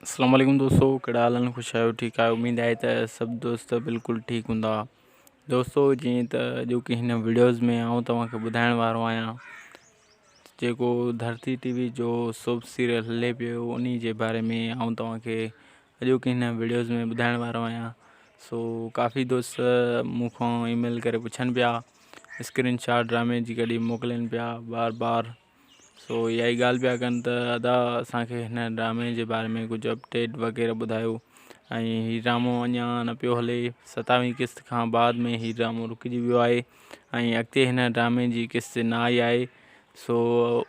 اسلام عليڪم دوستو ڪهڙا حال آهن خوش آهيو ٺيڪ آهيو اميد آهي ته سڀ دوست بلڪل ٺيڪ هوندا دوستو جيئن ته اڄوڪي هن وڊيوز ۾ آئون توهان کي ٻڌائڻ وارو آهيان جيڪو ڌرتي ٽي وي جو سوپ سيريل هلي پيو انهي جي باري ۾ آئون توهان کي اڄوڪي هن وڊيوز ۾ ٻڌائڻ وارو آهيان سو ڪافي دوست مون کان اي ميل ڪري پڇن پيا اسڪرين شاٽ ڊرامي جي ڪڏهن موڪلين پيا بار بار سو اها ئي ڳالهه پيا ڪن ته ادا اسانکي هن ڊرامي جي باري ۾ ڪجهه اپڊيٽ وغيره ٻڌايو ۽ هي ڊرامو اڃا نه پيو هلي ستاويهين قسط کان بعد ۾ هي ڊرامو رڪجي ويو آهي ۽ اڳتي هن ڊرامي جي قسط نه آئي آهي سو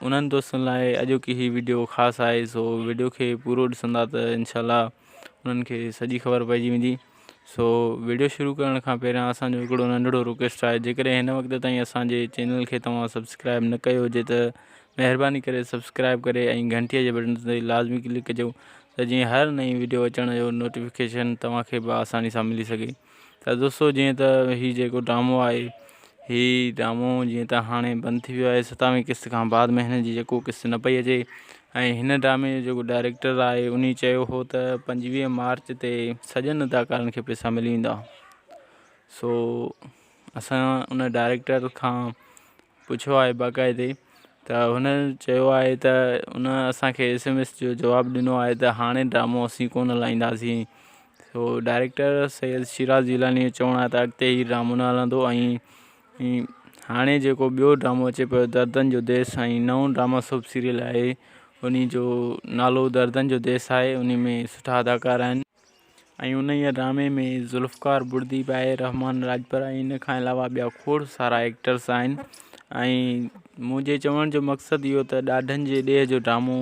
انهن دوستن لاء اڄوڪي هي وڊيو خاص آهي سو وڊيو کي پورو ڏسندا ته انشاء الله انهن کي سڄي خبر پئجي ويندي سو ويڊيو شروع ڪرڻ کان پهريان اسان جو هڪڙو ننڍڙو رڪويسٽ آهي جيڪڏهن هن وقت تائين اسان جي چينل کي توهان سبسڪرائب نه ڪيو هجي ته مهرباني ڪري سبسڪرائب ڪري ۽ گهنٽي جي بٽن تي لازمي ڪلڪ ڪجو ته جيئن هر نئين ويڊيو اچڻ جو نوٽيفڪيشن توهان کي به آساني سان ملي سگهي ته دوستو جيئن ته هي جيڪو ڊرامو آهي هي ڊرامو جيئن ته هاڻي بند ٿي ويو آهي ستاويهين قسط کان بعد ۾ هن جي جيڪو قسط نه پئي اچي ۽ هن ڊرامي جو جيڪو ڊائريڪٽر آهي انهي چيو هو ته 25 مارچ تي سڄن اداڪارن کي پئسا ملي ويندا سو اسان ان ڊائريڪٽر کان پڇيو آهي باقاعدي ته هن چيو آهي ته ان اسانکي ايس ايم ايس جو جواب ڏنو آهي ته هاڻي ڊرامو اسين ڪونه هلائينداسين سو ڊائريڪٽر سيد شيراز جيلاني جو چوڻ آهي ته اڳتي هي ڊرامو نه هلندو ۽ هاڻي جيڪو ٻيو ڊرامو اچي پيو دردن جو ديس ۽ نئون ڊراما سوپ سيريل آهي انهي جو نالو دردن جو ديس آهي انهي ۾ سٺا اداڪار آهن ۽ انهي ڊرامي ۾ ذوالفقار بڙدي به آهي رحمان راڄپر ۽ ان کان علاوه ٻيا کوڙ سارا ايڪٽرس آهن ۽ منهنجي چوڻ جو مقصد اهو ته ڏاڍن جي ڏيهه جو ڊرامو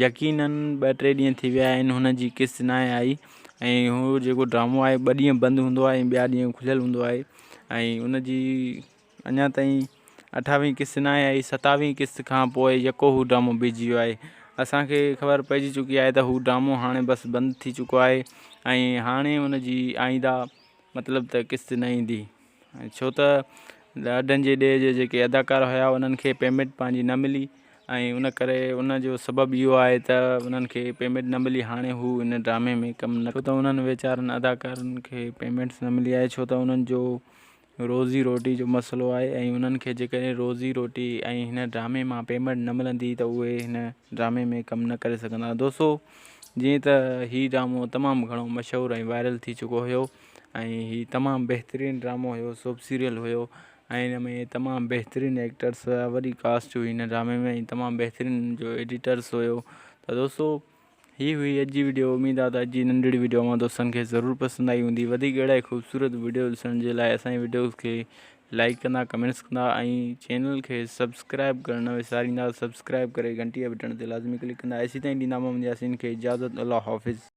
يقينن ٻه ٽي ڏينهن ٿي ويا آهن هن جي قسط ناهي آئي ۽ هو جيڪو ڊرامو آهي ٻه ڏينهن بند هوندو آهي ۽ ٻيا ڏينهن کليل هوندو آهي ۽ ان جي اڃا تائين اٺاويهين قسط ناهي آئي ستاويهين قسط کان پوء يڪو هو ڊرامو بيهجي ويو آهي اسانکي خبر پئجي چڪي آهي ته هو ڊرامو هاڻي بس بند ٿي چڪو آهي ۽ هاڻي ان جي آئنده مطلب ته قسط نه ايندي ڇو ته ڏاڍن جي ڏيهه جي جيڪي اداڪار هيا انهن کي پيمينٽ پنهنجي نه ملي ۽ ان ڪري ان جو سبب اهو آهي ته انهن کي پيمينٽ نه ملي هاڻي هو ان ڊرامي ۾ ڪم نه ڇو ته انهن ويچارن اداڪارن کي پيمينٽس نه ملي آهي ڇو ته انهن جو روزي روٽي جو مسئلو آهي ۽ انهن کي جيڪڏهن روزي روٽي ۽ هن ڊرامي مان پيمينٽ نه ملندي ته اهي هن ڊرامي ۾ ڪم نه ڪري سگهندا دوستو جيئن ته هي ڊرامو تمام گهڻو مشهور ۽ وائرل ٿي چڪو هيو ۽ هي تمام بهترين ڊرامو هيو سوپ سيريل هيو ۽ هن ۾ تمام بهترين ايڪٽرس هيا وڏي ڪاسٽ هئي هن ڊرامي ۾ ۽ تمام بهترين جو ايڊيٽرس هيو ته دوستو هي هئي اڄ جي وڊيو اميد آ ته اڄ جي ننڍڙي وڊيو اوهان دوستن کي ضرور پسند آئي هوندي وڌيڪ اهڙا ئي خوبصورت وڊيو ڏسڻ جي لاء اسان جي وڊيوز کي لائڪ ڪندا ڪمينٽس ڪندا ۽ چينل کي سبسڪرائب ڪرڻ نه وساريندا سبسڪرائب ڪري گهنٽي جي بٽڻ تي لازمي ڪلڪ ڪندا ايسي تائين ڏيندا محمد ياسين کي اجازت الله حافظ.